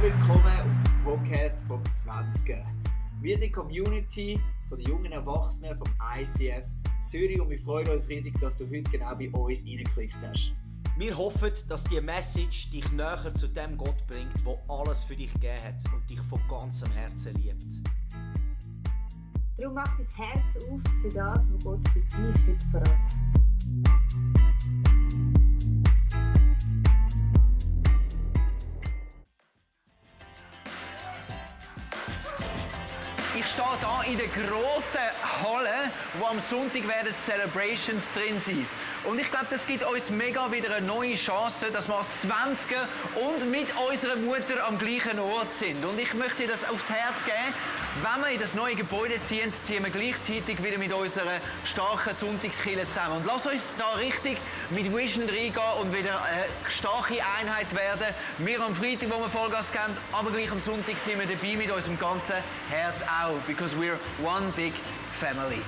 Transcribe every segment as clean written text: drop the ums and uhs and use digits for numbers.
willkommen auf dem Podcast vom 20. Wir sind die Community von den jungen Erwachsenen vom ICF Zürich und wir freuen uns riesig, dass du heute genau bei uns reingeklickt hast. Wir hoffen, dass diese Message dich näher zu dem Gott bringt, der alles für dich gegeben hat und dich von ganzem Herzen liebt. Darum mach dein Herz auf für das, was Gott für dich heute verraten hat. Ich stehe hier in der grossen Halle, wo am Sonntag werden Celebrations drin sein. Und ich glaube, das gibt uns mega wieder eine neue Chance, dass wir als 20er und mit unserer Mutter am gleichen Ort sind. Und ich möchte dir das aufs Herz geben. Wenn wir in das neue Gebäude ziehen, ziehen wir gleichzeitig wieder mit unserer starken Sonntagskirche zusammen. Und lass uns da richtig mit Vision reingehen und wieder eine starke Einheit werden. Wir am Freitag, wo wir Vollgas geben, aber gleich am Sonntag sind wir dabei mit unserem ganzen Herz auch. Because we're one big family.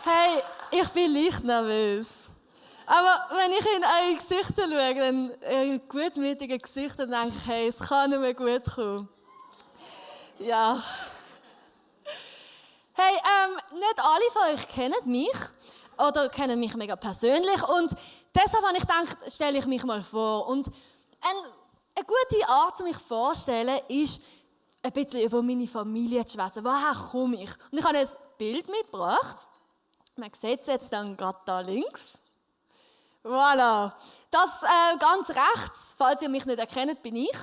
Hey, ich bin leicht nervös. Aber wenn ich in eure Gesichter schaue, dann gutmütige Gesichter, dann denke ich, hey, es kann nur gut kommen. Ja. Hey, nicht alle von euch kennen mich oder kennen mich mega persönlich und deshalb habe ich gedacht, stelle ich mich mal vor. Und eine gute Art, mich vorzustellen, ist, ein bisschen über meine Familie zu schwätzen. Woher komme ich? Und ich habe ein Bild mitgebracht. Man sieht es jetzt dann gerade da links. Voilà. Das ganz rechts, falls ihr mich nicht erkennt, bin ich.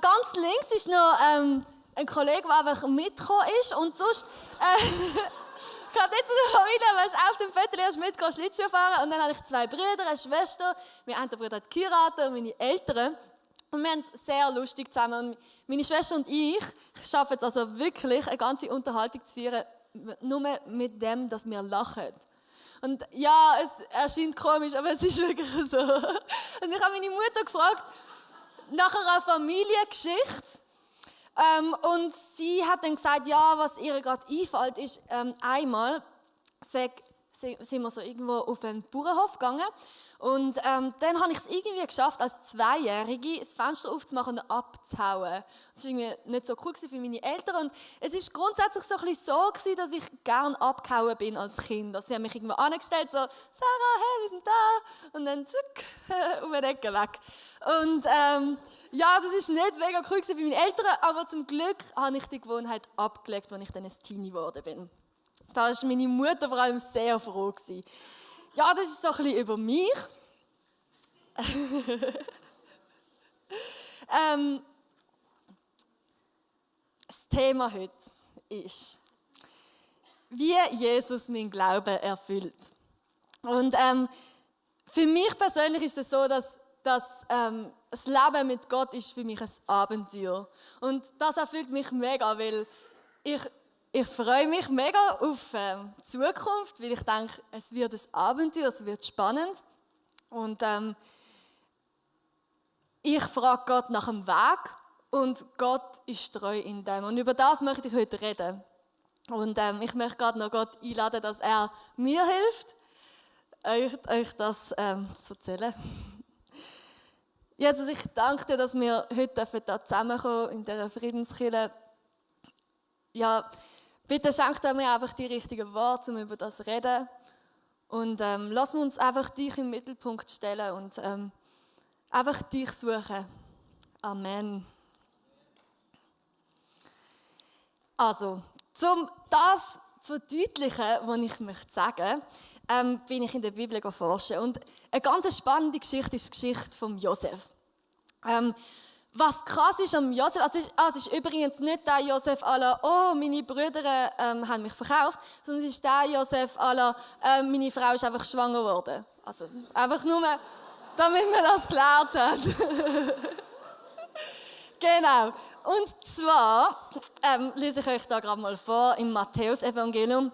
Ganz links ist noch ein Kollege, der einfach mitgekommen ist. Und sonst, ich habe nicht zu der Familie, weißt, auf dem Foto erst mitgekommen, Schlittschuh fahren. Und dann habe ich 2 Brüder, eine Schwester. Mein einer Bruder hat geheiratet und meine Eltern. Und wir haben es sehr lustig zusammen. Und meine Schwester und ich schaffen es also wirklich, eine ganze Unterhaltung zu führen, nur mit dem, dass wir lachen. Und ja, es erscheint komisch, aber es ist wirklich so. Und ich habe meine Mutter gefragt, nach einer Familiengeschichte. Und sie hat dann gesagt, ja, was ihr gerade einfällt, ist, einmal sind wir so irgendwo auf einen Bauernhof gegangen. Und dann habe ich es irgendwie geschafft, als 2-Jährige das Fenster aufzumachen und abzuhauen. Das war irgendwie nicht so cool für meine Eltern. Und es war grundsätzlich so ein bisschen so, dass ich gerne abgehauen bin als Kind. Also sie haben mich irgendwo angestellt, so, Sarah, hey, wir sind da. Und dann zack, um den Ecke weg. Und ja, das war nicht mega cool für meine Eltern, aber zum Glück habe ich die Gewohnheit abgelegt, als ich dann ein Teenie geworden bin. Da war meine Mutter vor allem sehr froh. Ja, das ist so ein bisschen über mich. Das Thema heute ist, wie Jesus meinen Glauben erfüllt. Und für mich persönlich ist es so, dass das Leben mit Gott ist für mich ein Abenteuer. Und das erfüllt mich mega, weil ich freue mich mega auf die Zukunft, weil ich denke, es wird ein Abenteuer, es wird spannend. Und ich frage Gott nach dem Weg und Gott ist treu in dem. Und über das möchte ich heute reden. Und ich möchte gerade noch Gott einladen, dass er mir hilft, euch das zu erzählen. Jesus, ich danke dir, dass wir heute da zusammenkommen in dieser Friedenskirche. Ja, bitte schenk mir einfach die richtigen Worte, um über das zu reden. Und lass uns einfach dich im Mittelpunkt stellen und einfach dich suchen. Amen. Also, um das zu verdeutlichen, was ich möchte sagen, bin ich in der Bibel forschen. Und eine ganz spannende Geschichte ist die Geschichte von Josef. Was krass ist am Josef, es ist übrigens nicht der Josef à la, oh, meine Brüder haben mich verkauft, sondern es ist der Josef à la, meine Frau ist einfach schwanger geworden. Also einfach nur, damit man das geklärt hat. Genau. Und zwar lese ich euch da gerade mal vor im Matthäus-Evangelium.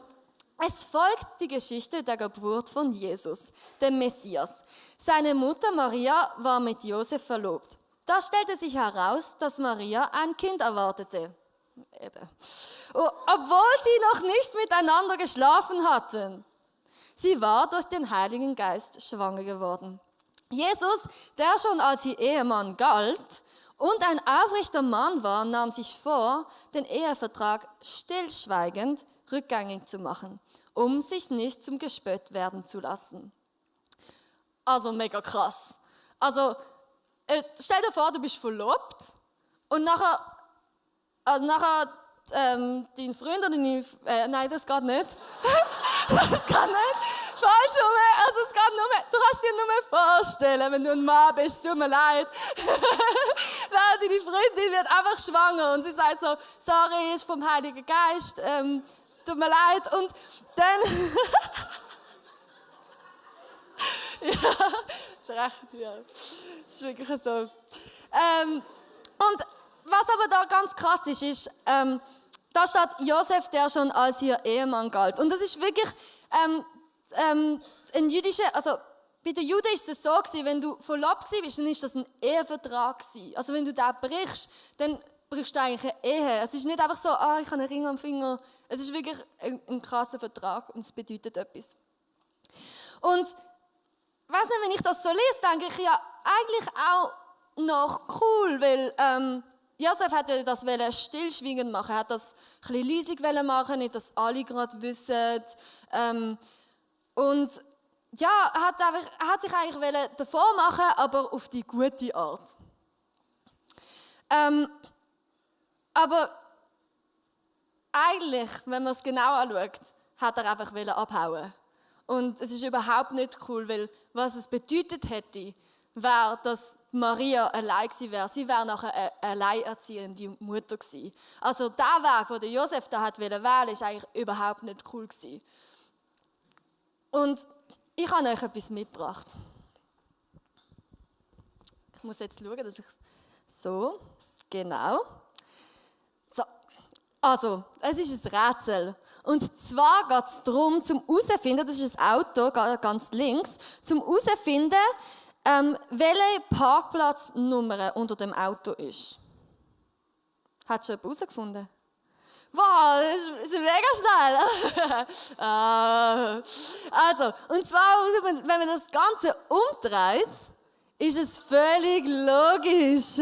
Es folgt die Geschichte der Geburt von Jesus, dem Messias. Seine Mutter Maria war mit Josef verlobt. Da stellte sich heraus, dass Maria ein Kind erwartete. Obwohl sie noch nicht miteinander geschlafen hatten. Sie war durch den Heiligen Geist schwanger geworden. Jesus, der schon als ihr Ehemann galt und ein aufrechter Mann war, nahm sich vor, den Ehevertrag stillschweigend rückgängig zu machen, um sich nicht zum Gespött werden zu lassen. Also mega krass. Also stell dir vor, du bist verlobt und nachher dein Freund oder deine... nein, das geht nicht. Das geht nicht. Falsch rum. Also es geht nur... Du kannst dir nur vorstellen, wenn du ein Mann bist, tut mir leid. Nein, deine Freundin wird einfach schwanger und sie sagt so, sorry, ist vom Heiligen Geist, tut mir leid. Und dann... ja, ist recht, ja. Das ist wirklich so. Und was aber da ganz krass ist, da steht Josef, der schon als ihr Ehemann galt. Und das ist wirklich ein jüdischer, also bei den Juden ist es so gewesen, wenn du verlobt bist, dann ist das ein Ehevertrag gewesen. Also wenn du den brichst, dann brichst du eigentlich eine Ehe. Es ist nicht einfach so, ich habe einen Ring am Finger. Es ist wirklich ein krasser Vertrag und es bedeutet etwas. Und weiss nicht, wenn ich das so lese, denke ich ja eigentlich auch noch cool, weil Josef hätte das stillschweigend machen, er hat das ein bisschen leisig machen, nicht, dass alle gerade wissen. Und ja, er hat sich eigentlich davor machen, aber auf die gute Art. Aber eigentlich, wenn man es genau anschaut, hat er einfach abhauen. Und es ist überhaupt nicht cool, weil was es bedeutet hätte, wäre, dass Maria allein gewesen wäre. Sie wäre nachher eine alleinerziehende Mutter gewesen. Also der Weg, den Josef da hat wählen, ist eigentlich überhaupt nicht cool gewesen. Und ich habe euch etwas mitgebracht. Ich muss jetzt schauen, dass ich so, genau. So, also, es ist ein Rätsel. Und zwar geht es darum, zum herauszufinden, das ist ein Auto, ganz links, zum herauszufinden, welche Parkplatznummer unter dem Auto ist. Hat schon jemand herausgefunden? Wow, das ist mega schnell. Also, und zwar, wenn man das Ganze umdreht, ist es völlig logisch.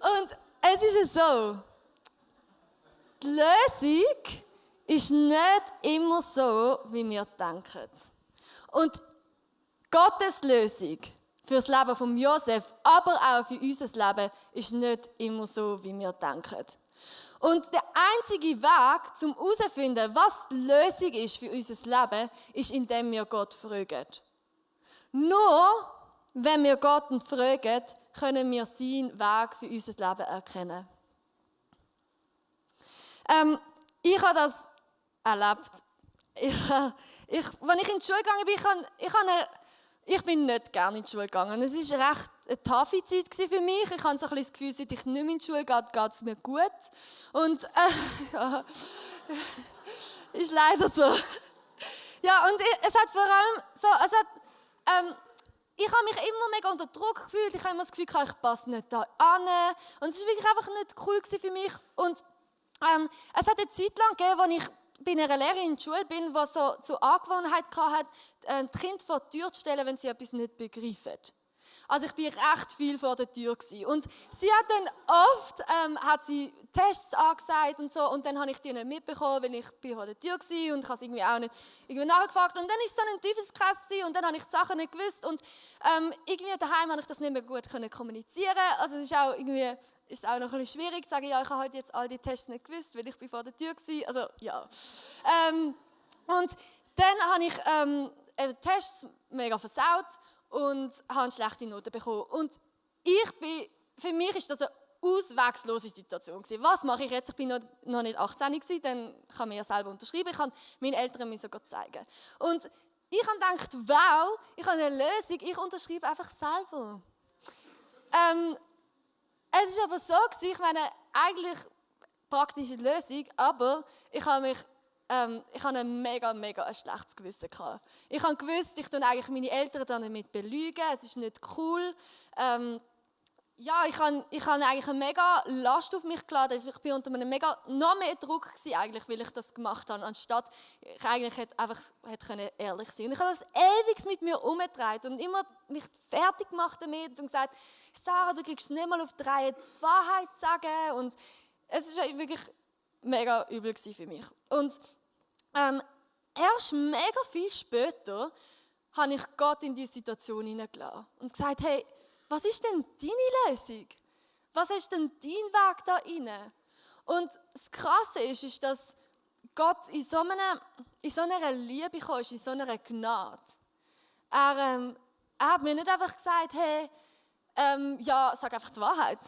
Und es ist so, die Lösung ist nicht immer so, wie wir denken. Und Gottes Lösung für das Leben von Josef, aber auch für unser Leben, ist nicht immer so, wie wir denken. Und der einzige Weg, zum herauszufinden, was die Lösung ist für unser Leben, ist, indem wir Gott fragen. Nur wenn wir Gott fragen, können wir seinen Weg für unser Leben erkennen. Ich habe das erlebt. Als ich in die Schule gegangen bin, ich bin nicht gerne in die Schule gegangen. Es war recht eine taffe Zeit für mich. Ich habe so ein bisschen das Gefühl, seit ich nicht mehr in die Schule gehe, geht es mir gut. Und ja, ist leider so. Ja, und es hat vor allem so, ich habe mich immer mega unter Druck gefühlt. Ich habe immer das Gefühl, ich passe nicht da an. Und es war wirklich einfach nicht cool für mich. Und es hat eine Zeit lang gegeben, als ich bei einer Lehrerin in der Schule bin, die so Angewohnheit hatte, die Kinder vor die Tür zu stellen, wenn sie etwas nicht begreifen. Also ich bin recht viel vor der Tür gewesen. Und sie hat dann oft hat sie Tests angesagt und so, und dann habe ich die nicht mitbekommen, weil ich bin vor der Tür war und ich habe es irgendwie auch nicht nachgefragt. Und dann war es so ein Teufelskreis gewesen, und dann habe ich die Sachen nicht gewusst, und irgendwie daheim habe ich das nicht mehr gut kommunizieren. Also es ist auch irgendwie noch ein bisschen schwierig zu sagen, ja, ich habe halt jetzt all die Tests nicht gewusst, weil ich bin vor der Tür war. Also ja. Und dann habe ich Tests mega versaut und habe schlechte Noten bekommen. Und für mich ist das eine auswegslose Situation gewesen. Was mache ich jetzt? Ich bin noch nicht 18 gewesen, dann kann man ja selber unterschreiben. Ich kann meinen Eltern müssen zeigen. Und ich habe gedacht, wow, ich habe eine Lösung, ich unterschreibe einfach selber. Es war aber so gewesen, ich meine, eigentlich praktische Lösung, aber ich habe ein mega ein schlechtes Gewissen gehabt. Ich habe gewusst, ich tue eigentlich meine Eltern dann damit belügen, es ist nicht cool. Ja, ich habe eigentlich eine mega Last auf mich geladen. Also ich bin unter einem noch mehr Druck gewesen, eigentlich, weil ich das gemacht habe, anstatt ich eigentlich hätte ehrlich sein. Und ich habe das ewig mit mir herumgetragen und immer mich fertig gemacht damit und gesagt, Sarah, du kriegst nicht mal auf die Reihe, die Wahrheit zu sagen. Und es war wirklich mega übel für mich. Und erst mega viel später habe ich Gott in diese Situation hineingelassen und gesagt, hey, was ist denn deine Lösung? Was ist denn dein Weg da rein? Und das Krasse ist, dass Gott in so einer Liebe kam, in so einer Gnade. Er hat mir nicht einfach gesagt, hey, ja, sag einfach die Wahrheit.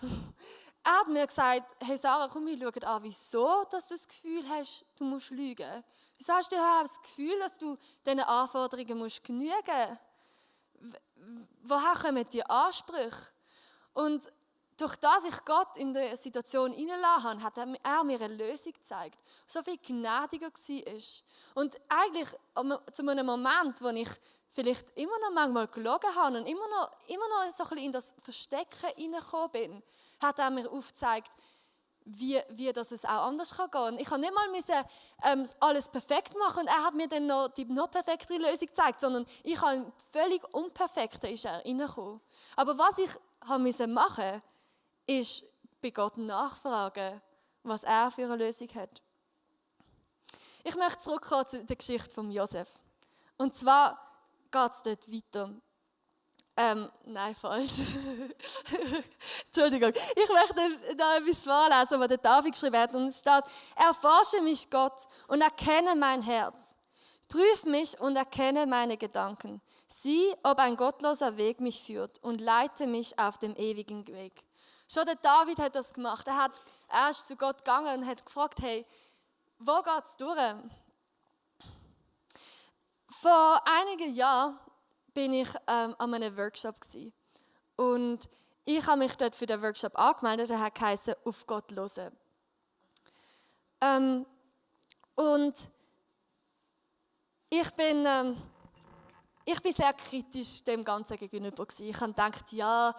Er hat mir gesagt, hey Sarah, komm, wir schauen an, wieso dass du das Gefühl hast, du musst lügen. Wieso hast du das Gefühl, dass du diesen Anforderungen musst genügen? Woher kommen die Ansprüche? Und durch das ich Gott in der Situation hineingelassen habe, hat er mir eine Lösung gezeigt, die so viel gnädiger war. Und eigentlich zu einem Moment, wo ich vielleicht immer noch manchmal gelogen habe und immer noch so ein bisschen in das Verstecken hineingekommen bin, hat er mir aufgezeigt, wie das es auch anders gehen kann. Ich musste nicht mal alles perfekt machen und er hat mir dann noch die noch perfektere Lösung gezeigt, sondern ich habe völlig unperfekte ist er reingekommen. Aber was ich machen musste, ist bei Gott nachfragen, was er für eine Lösung hat. Ich möchte zurückkommen zu der Geschichte von Josef. Und zwar geht es dort weiter. Nein, falsch. Entschuldigung. Ich möchte da etwas vorlesen, was der David geschrieben hat. Und es steht, erforsche mich, Gott, und erkenne mein Herz. Prüf mich und erkenne meine Gedanken. Sieh, ob ein gottloser Weg mich führt und leite mich auf dem ewigen Weg. Schon der David hat das gemacht. Er ist zu Gott gegangen und hat gefragt, hey, wo geht es durch? Vor einigen Jahren bin ich an einem Workshop gewesen. Und ich habe mich dort für den Workshop angemeldet, der hat geheißen, auf Gott hören. Und ich bin sehr kritisch dem Ganzen gegenüber gewesen. Ich habe gedacht, ja,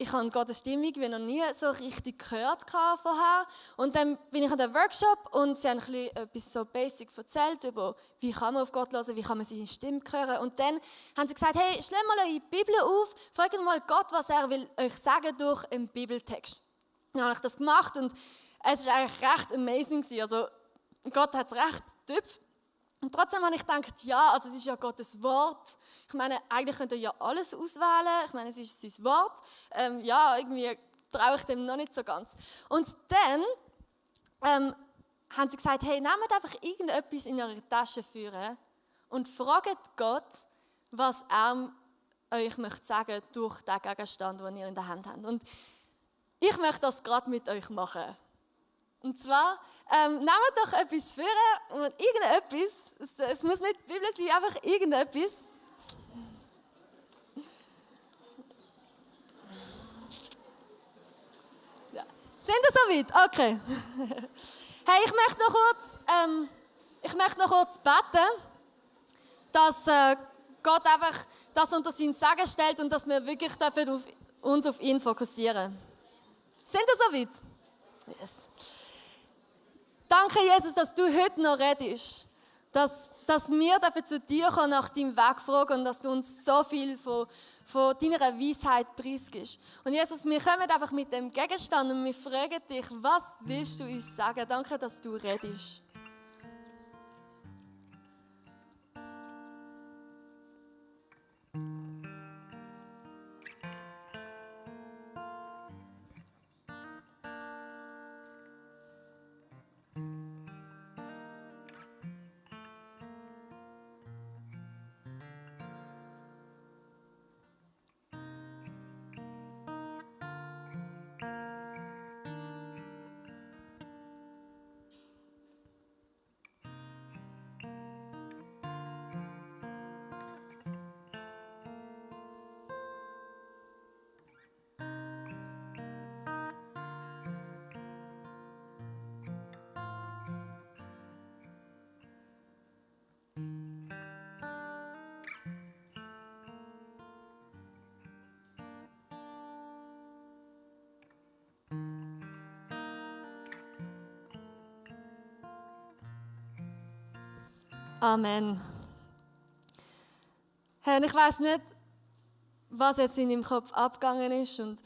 ich habe Gottes Stimmung wie noch nie so richtig gehört vorher. Und dann bin ich an dem Workshop und sie haben etwas so basic erzählt über, wie kann man auf Gott hören, wie kann man seine Stimme hören. Und dann haben sie gesagt, hey, schlägt mal eure Bibel auf, fragt mal Gott, was er will euch sagen durch einen Bibeltext. Dann habe ich das gemacht und es war eigentlich recht amazing. Also Gott hat es recht getüpft. Und trotzdem habe ich gedacht, ja, also es ist ja Gottes Wort. Ich meine, eigentlich könnt ihr ja alles auswählen. Ich meine, es ist sein Wort. Ja, irgendwie traue ich dem noch nicht so ganz. Und dann haben sie gesagt, hey, nehmt einfach irgendetwas in eure Tasche führen und fragt Gott, was er euch möchte sagen durch den Gegenstand, den ihr in der Hand habt. Und ich möchte das gerade mit euch machen. Und zwar, nehmt doch etwas vor und irgendetwas, es muss nicht die Bibel sein, einfach irgendetwas. Ja. Sind ihr soweit? Okay. Hey, ich möchte noch kurz beten, dass Gott einfach das unter sein Segen stellt und dass wir wirklich uns auf ihn fokussieren. Sind ihr soweit? Yes. Danke, Jesus, dass du heute noch redest. dass wir dafür zu dir kommen, nach deinem Weg fragen und dass du uns so viel von deiner Weisheit preisgibst. Und Jesus, wir kommen einfach mit dem Gegenstand und wir fragen dich, was willst du uns sagen? Danke, dass du redest. Amen. Herr, ich weiß nicht, was jetzt in deinem Kopf abgegangen ist. Und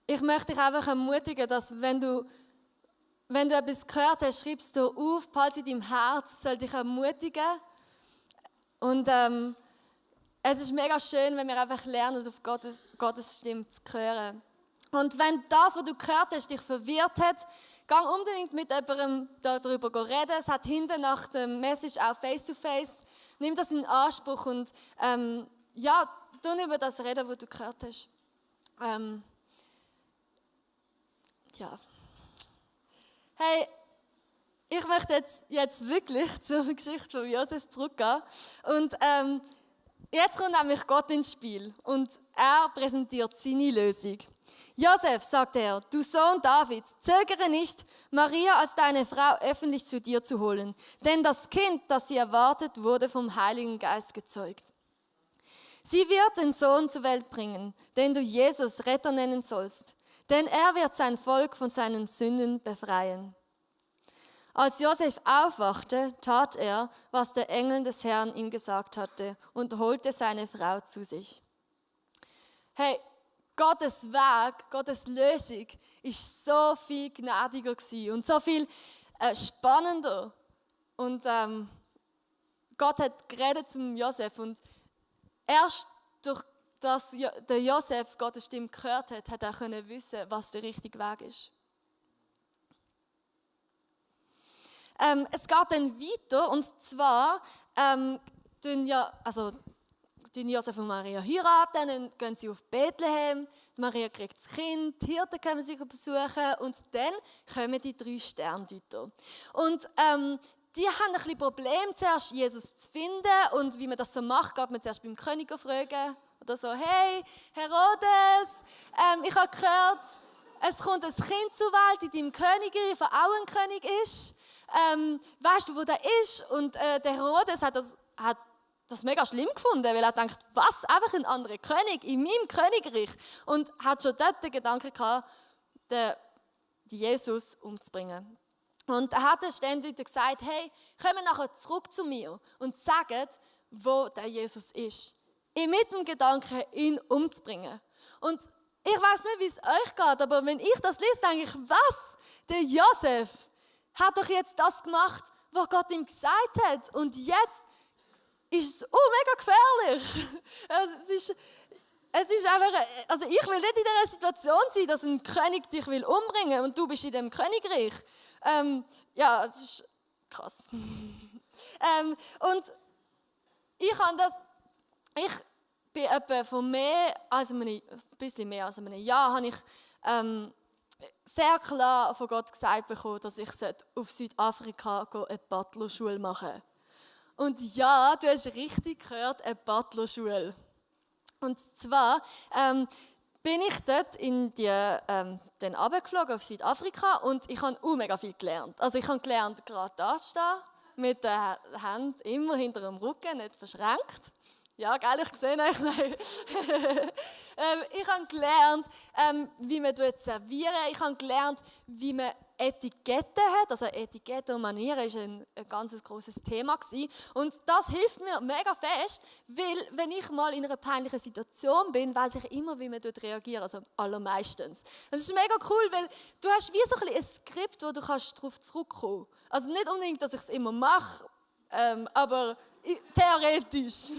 ich möchte dich einfach ermutigen, dass wenn du etwas gehört hast, schreib es dir auf, behalte es in deinem Herz, es soll dich ermutigen. Und es ist mega schön, wenn wir einfach lernen, auf Gottes Stimme zu hören. Und wenn das, was du gehört hast, dich verwirrt hat, geh unbedingt mit jemandem darüber reden. Es hat hinten nach der Message auch Face-to-Face. Nimm das in Anspruch und tu über das reden, was du gehört hast. Hey, ich möchte jetzt wirklich zur Geschichte von Josef zurückgehen. Und jetzt kommt nämlich Gott ins Spiel und er präsentiert seine Lösung. Josef, sagte er, du Sohn Davids, zögere nicht, Maria als deine Frau öffentlich zu dir zu holen, denn das Kind, das sie erwartet, wurde vom Heiligen Geist gezeugt. Sie wird den Sohn zur Welt bringen, den du Jesus Retter nennen sollst, denn er wird sein Volk von seinen Sünden befreien. Als Josef aufwachte, tat er, was der Engel des Herrn ihm gesagt hatte und holte seine Frau zu sich. Hey, Gottes Weg, Gottes Lösung ist so viel gnädiger gewesen und so viel spannender. Und Gott hat geredet zum Josef und erst durch das der Josef Gottes Stimme gehört hat, hat er können wissen, was der richtige Weg ist. Es geht dann weiter und zwar Josef und Maria heiraten, dann gehen sie auf Bethlehem, Maria kriegt das Kind, die Hirten kommen sie besuchen und dann kommen die 3 Sterndeuter. Und die haben ein bisschen Problem, zuerst Jesus zu finden und wie man das so macht, geht man zuerst beim König fragen oder so, hey Herodes, ich habe gehört, es kommt ein Kind zur Welt in deinem Königreich, der auch ein König ist. Weißt du, wo der ist? Und der Herodes hat das mega schlimm gefunden, weil er denkt, was, einfach ein anderer König in meinem Königreich? Und hat schon dort den Gedanken gehabt, den Jesus umzubringen. Und er hat den Sterndeuter gesagt, hey, kommt nachher zurück zu mir und sagt, wo der Jesus ist. Mit dem Gedanken, ihn umzubringen. Und ich weiß nicht, wie es euch geht, aber wenn ich das lese, denke ich, was? Der Josef hat doch jetzt das gemacht, was Gott ihm gesagt hat. Und jetzt ist es mega gefährlich. Es ist einfach, also ich will nicht in dieser Situation sein, dass ein König dich will umbringen und du bist in dem Königreich. Es ist krass. Und ich bin etwa von ein bisschen mehr als einem Jahr, habe ich sehr klar von Gott gesagt bekommen, dass ich auf Südafrika eine Butlerschule machen soll. Und ja, du hast richtig gehört, eine Butlerschule. Und zwar bin ich dort dann runtergeflogen auf Südafrika und ich habe mega viel gelernt. Also ich habe gelernt, gerade da zu stehen, mit den Händen immer hinter dem Rücken, nicht verschränkt. Ja, geil, ich sehe euch. Nein. Ich habe gelernt, wie man servieren. Ich habe gelernt, wie man Etiketten hat. Also Etiketten und Manieren war ein ganz grosses Thema gewesen. Und das hilft mir mega fest, weil wenn ich mal in einer peinlichen Situation bin, weiß ich immer, wie man dort reagiert. Also allermeistens. Das ist mega cool, weil du hast wie so ein Skript, wo du darauf zurückkommen kannst. Also nicht unbedingt, dass ich es immer mache, aber theoretisch.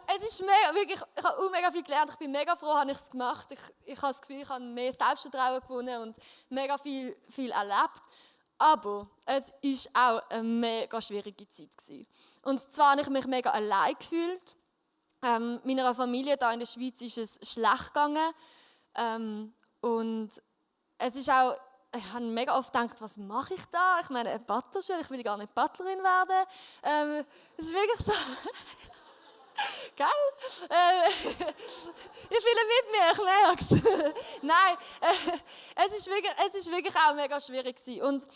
Es ist mega, wirklich, ich habe auch mega viel gelernt. Ich bin mega froh, dass ich es gemacht habe. Ich habe das Gefühl, ich habe mehr Selbstvertrauen gewonnen und mega viel erlebt. Aber es war auch eine mega schwierige Zeit gewesen. Und zwar habe ich mich mega allein gefühlt. Meiner Familie hier in der Schweiz ist es schlecht gegangen. Und es ist auch, ich habe mega oft gedacht, was mache ich da? Ich meine, eine Butlerschule, ich will gar nicht Butlerin werden. Es ist wirklich so. Gell? Ihr fühlt mit mir, ich merke es. Nein, es ist wirklich auch mega schwierig gewesen. Und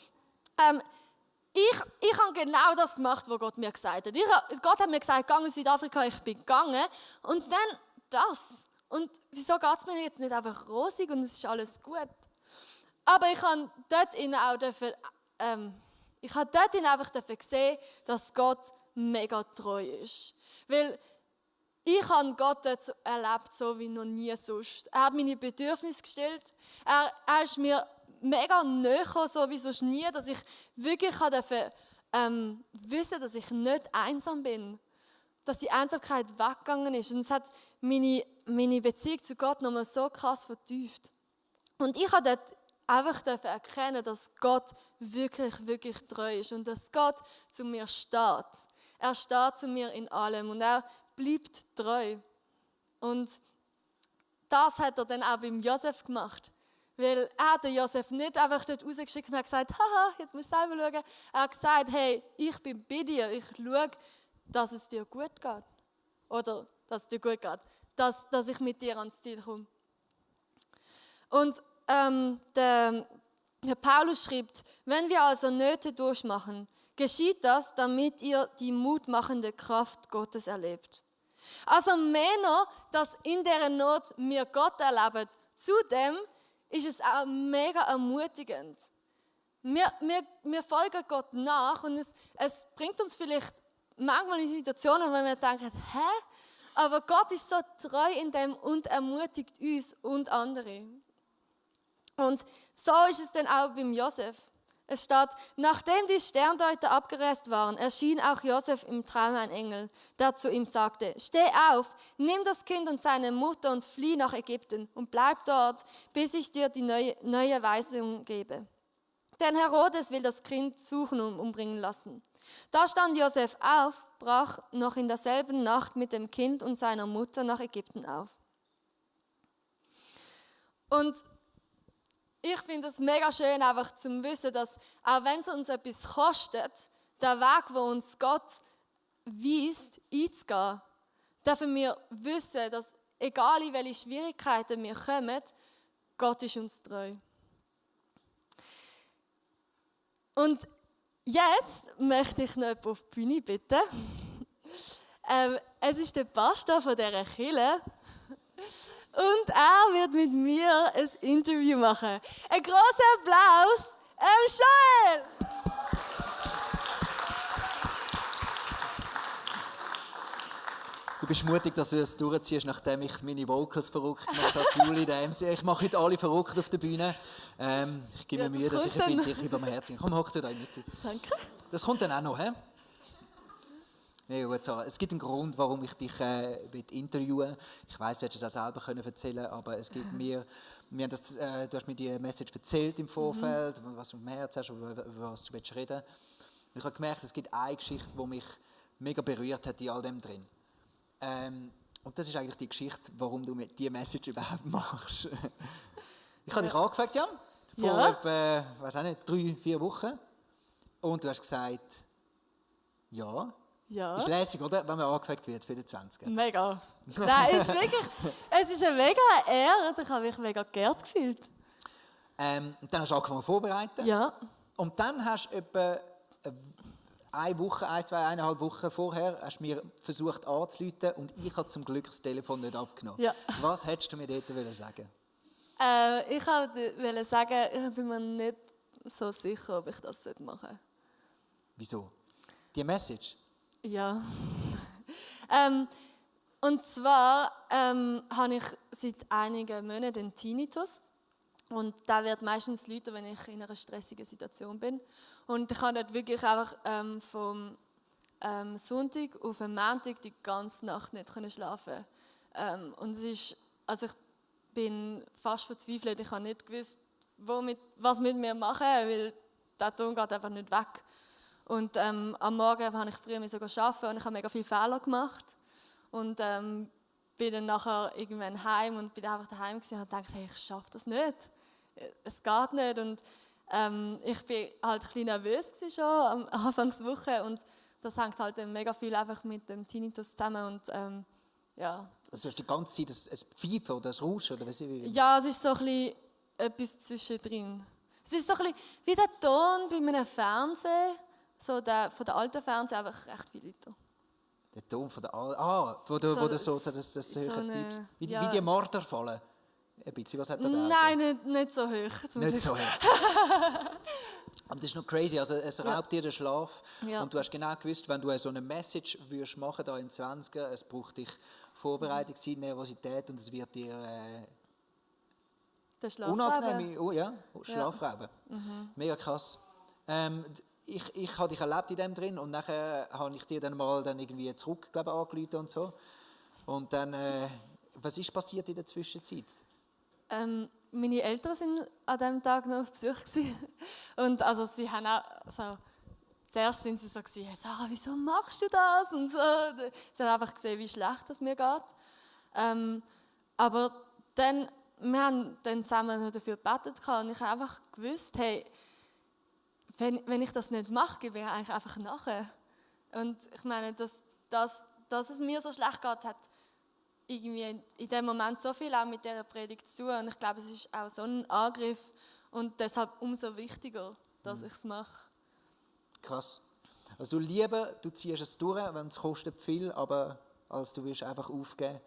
ich habe genau das gemacht, was Gott mir gesagt hat. Gott hat mir gesagt, geh in Südafrika, ich bin gegangen. Und dann das. Und wieso geht es mir jetzt nicht einfach rosig und es ist alles gut? Aber ich habe dort einfach gesehen, dass Gott mega treu ist. Weil ich habe Gott dort erlebt, so wie noch nie sonst. Er hat meine Bedürfnisse gestellt. Er ist mir mega nahe gekommen, so wie sonst nie, dass ich wirklich wissen, dass ich nicht einsam bin. Dass die Einsamkeit weggegangen ist. Und es hat meine Beziehung zu Gott nochmal so krass vertieft. Und ich habe dort einfach erkennen, dass Gott wirklich, wirklich treu ist und dass Gott zu mir steht. Er steht zu mir in allem und er bleibt treu. Und das hat er dann auch beim Josef gemacht. Weil er hat den Josef nicht einfach dort rausgeschickt und hat gesagt, haha, jetzt musst du selber schauen. Er hat gesagt, hey, ich bin bei dir, ich schaue, dass es dir gut geht. Oder, dass es dir gut geht. Dass ich mit dir ans Ziel komme. Und der Paulus schreibt, wenn wir also Nöte durchmachen, geschieht das, damit ihr die mutmachende Kraft Gottes erlebt. Also mehr noch, dass in dieser Not wir Gott erleben. Zudem ist es auch mega ermutigend. Wir folgen Gott nach und es bringt uns vielleicht manchmal in Situationen, wo wir denken, hä? Aber Gott ist so treu in dem und ermutigt uns und andere. Und so ist es dann auch beim Josef. Es steht, nachdem die Sterndeuter abgereist waren, erschien auch Josef im Traum ein Engel, der zu ihm sagte, steh auf, nimm das Kind und seine Mutter und flieh nach Ägypten und bleib dort, bis ich dir die neue Weisung gebe. Denn Herodes will das Kind suchen und umbringen lassen. Da stand Josef auf, brach noch in derselben Nacht mit dem Kind und seiner Mutter nach Ägypten auf. Und ich finde es mega schön, einfach zu wissen, dass auch wenn es uns etwas kostet, der Weg, wo uns Gott weist, einzugehen, dürfen wir wissen, dass egal in welche Schwierigkeiten wir kommen, Gott ist uns treu. Und jetzt möchte ich noch jemanden auf die Bühne bitten. Es ist der Pastor von dieser Kirche. Und er wird mit mir ein Interview machen. Ein grosser Applaus, Joel! Du bist mutig, dass du es durchziehst, nachdem ich meine Vocals verrückt gemacht habe. Juli, der MC. Ich mache heute alle verrückt auf der Bühne. Ich gebe mir Mühe, dass ich ein bisschen über mein Herz gehe. Komm, hock dir da in die Mitte. Danke. Das kommt dann auch noch, hä? Nee, gut, so. Es gibt einen Grund, warum ich dich interviewen will. Ich weiss, du hättest es auch selber erzählen können, aber es gibt mir haben das, du hast mir die Message erzählt im Vorfeld, was du im Herzen hast, über was du reden willst. Ich habe gemerkt, es gibt eine Geschichte, die mich mega berührt hat in all dem drin. Und das ist eigentlich die Geschichte, warum du diese Message überhaupt machst. Ich habe dich angefragt, Jan, vor etwa, 3-4 Wochen. Und du hast gesagt, ja. Ja. Ist lässig, oder? Wenn man angefragt wird für den 20. Mega. Nein, es ist eine mega Ehre. Also ich habe mich mega geehrt gefühlt. Und dann hast du angefangen vorzubereiten. Ja. Und dann hast du etwa eineinhalb Wochen vorher hast du mir versucht anzurufen und ich habe zum Glück das Telefon nicht abgenommen. Ja. Was hättest du mir dort sagen? Ich wollte sagen, ich bin mir nicht so sicher, ob ich das machen sollte. Wieso? Die Message? Ja. Und zwar habe ich seit einigen Monaten einen Tinnitus. Und der wird meistens läuten, wenn ich in einer stressigen Situation bin. Und ich kann dort wirklich einfach vom Sonntag auf den Montag die ganze Nacht nicht schlafen. Und es ist, also ich bin fast verzweifelt. Ich habe nicht gewusst, was mit mir machen, weil der Ton geht einfach nicht weg. Und am Morgen habe ich früher sogar arbeiten und ich habe mega viele Fehler gemacht. Und bin dann nachher irgendwann heim und bin einfach daheim gewesen und habe gedacht, hey, ich schaffe das nicht. Es geht nicht. Und ich bin halt ein bisschen nervös schon am Anfangswoche und das hängt halt mega viel einfach mit dem Tinnitus zusammen und ja. Also du hast die ganze Zeit ein Pfeifen oder ein Rauschen oder was ich. Ja, es ist so ein bisschen etwas zwischendrin. Es ist so ein bisschen wie der Ton bei einem Fernseher, so von der alten Fernseher, einfach recht viel lauter. Der Ton von der wo du das so höher piepst. Wie die Marder fallen. Ein bisschen, was hat er da? Nein, nicht so hoch. Nicht so hoch. Aber das ist noch crazy, also es raubt dir den Schlaf. Ja. Und du hast genau gewusst, wenn du so eine Message würdest machen da im 20er, es braucht dich Vorbereitungszeit, Nervosität und es wird dir der Schlaf unangenehm Schlaf rauben. Mega krass. Ich habe dich erlebt in dem drin und nachher habe ich dir dann mal irgendwie zurück angerufen und so. Und dann, was ist passiert in der Zwischenzeit? Meine Eltern waren an diesem Tag noch auf Besuch und also sie haben auch so, zuerst sind sie so gewesen, hey Sarah, wieso machst du das und so. Sie haben einfach gesehen, wie schlecht es mir geht. Aber dann, wir haben dann zusammen dafür gebetet und ich habe einfach gewusst, hey, wenn ich das nicht mache, gebe ich eigentlich einfach nachher. Und ich meine, dass es mir so schlecht geht, hat irgendwie in dem Moment so viel auch mit dieser Predigt zu tun. Und ich glaube, es ist auch so ein Angriff und deshalb umso wichtiger, dass ich es mache. Krass. Also du ziehst es durch, wenn es kostet viel, aber als du willst einfach aufgeben.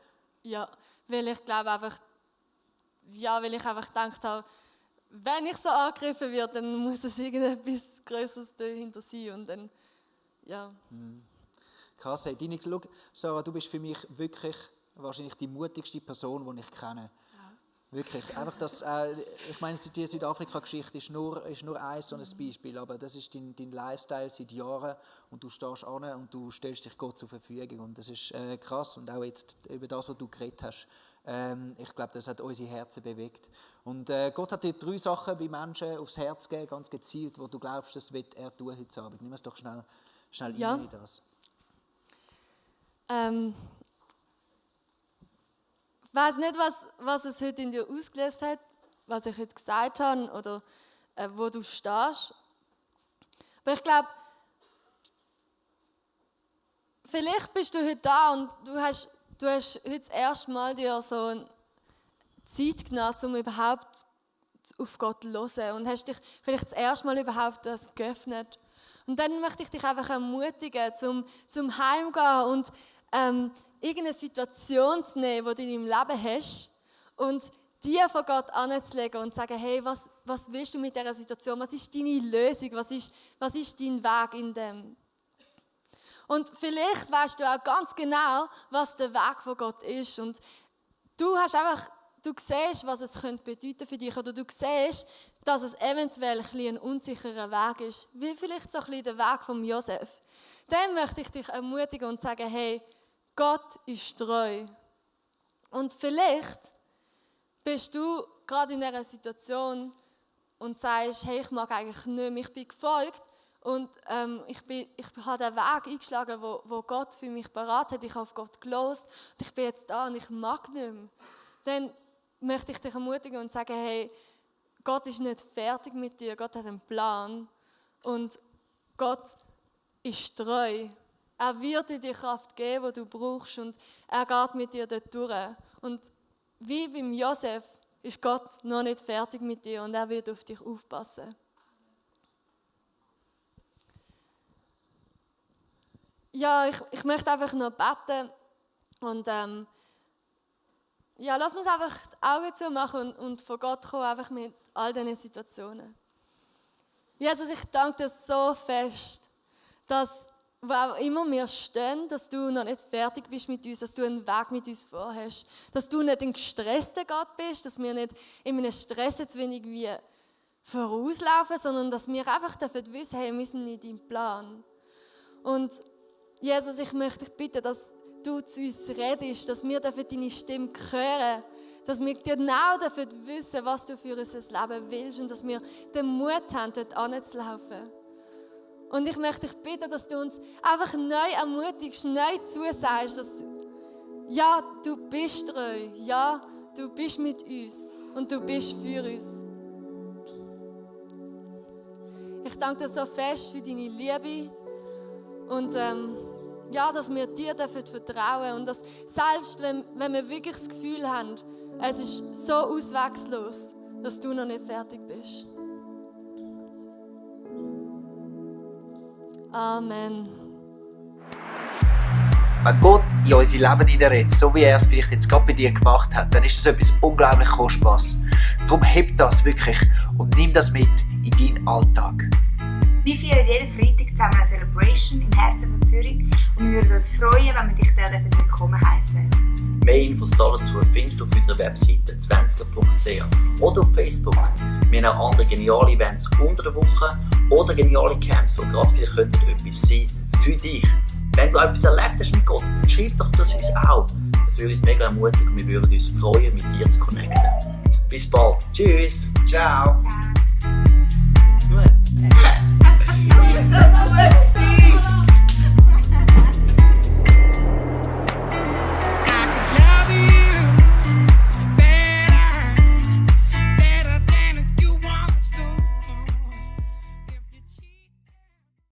Ja, weil ich glaube einfach, weil ich einfach gedacht habe, wenn ich so angegriffen werde, dann muss es irgendetwas Größeres dahinter sein und dann, ja. Krass, hey, schau, Sarah, du bist für mich wirklich wahrscheinlich die mutigste Person, die ich kenne. Ja. Wirklich. Einfach das, ich meine, die Südafrika-Geschichte ist nur ein so ein Beispiel, aber das ist dein Lifestyle seit Jahren und du stehst an und du stellst dich Gott zur Verfügung und das ist krass und auch jetzt über das, was du geredet hast. Ich glaube, das hat unsere Herzen bewegt. Und Gott hat dir 3 Sachen bei Menschen aufs Herz gegeben, ganz gezielt, wo du glaubst, das wird er tun heute Abend. Nimm es doch schnell rein in das. Ich weiss nicht, was es heute in dir ausgelöst hat, was ich heute gesagt habe oder wo du stehst. Aber ich glaube, vielleicht bist du heute da und du hast heute das erste Mal dir so eine Zeit genommen, um überhaupt auf Gott zu hören und hast dich vielleicht das erste Mal überhaupt das geöffnet. Und dann möchte ich dich einfach ermutigen, zum Heimgehen und irgendeine Situation zu nehmen, die du in deinem Leben hast und die vor Gott anzulegen und zu sagen, hey, was willst du mit dieser Situation? Was ist deine Lösung? Was ist dein Weg in dem? Und vielleicht weißt du auch ganz genau, was der Weg von Gott ist. Und du siehst, was es bedeuten für dich. Oder du siehst, dass es eventuell ein unsicherer Weg ist. Wie vielleicht so ein bisschen der Weg von Josef. Dann möchte ich dich ermutigen und sagen, hey, Gott ist treu. Und vielleicht bist du gerade in dieser Situation und sagst, hey, ich mag eigentlich nicht mehr, ich bin gefolgt. Und ich habe den Weg eingeschlagen, wo Gott für mich parat hat. Ich habe auf Gott gehört und ich bin jetzt da und ich mag nicht mehr. Dann möchte ich dich ermutigen und sagen, hey, Gott ist nicht fertig mit dir, Gott hat einen Plan und Gott ist treu. Er wird dir die Kraft geben, die du brauchst und er geht mit dir dort durch. Und wie beim Josef ist Gott noch nicht fertig mit dir und er wird auf dich aufpassen. ja, ich möchte einfach noch beten und ja, lass uns einfach die Augen zumachen und vor Gott kommen, einfach mit all diesen Situationen. Jesus, ich danke dir so fest, dass, wo auch immer wir stehen, dass du noch nicht fertig bist mit uns, dass du einen Weg mit uns vorhast, dass du nicht ein gestresster Gott bist, dass wir nicht in einem Stress jetzt wenig wie vorauslaufen, sondern dass wir einfach wissen dürfen, hey, wir sind in deinem Plan. Und Jesus, ich möchte dich bitten, dass du zu uns redest, dass wir deine Stimme hören, dass wir genau wissen, was du für unser Leben willst und dass wir den Mut haben, dort hinzulaufen. Und ich möchte dich bitten, dass du uns einfach neu ermutigst, neu zusagst, dass ja, du bist treu, ja, du bist mit uns und du bist für uns. Ich danke dir so fest für deine Liebe und ja, dass wir dir vertrauen und dass selbst wenn wir wirklich das Gefühl haben, es ist so auswegslos, dass du noch nicht fertig bist. Amen. Wenn Gott in unser Leben hineinredet, so wie er es vielleicht jetzt gerade bei dir gemacht hat, dann ist das etwas unglaublich Kostbares. Darum heb das wirklich und nimm das mit in deinen Alltag. Wir feiern jeden Freitag zusammen eine Celebration im Herzen von Zürich und wir würden uns freuen, wenn wir dich dort willkommen heißen. Mehr Infos dazu findest du auf unserer Webseite 20er.ch oder auf Facebook. Wir haben auch andere geniale Events unter der Woche oder geniale Camps, die gerade vielleicht etwas sein für dich. Wenn du etwas erlebt hast mit Gott, dann schreib doch das uns auch. Das würde uns mega ermutigen und wir würden uns freuen, mit dir zu connecten. Bis bald. Tschüss. Ciao. Ciao.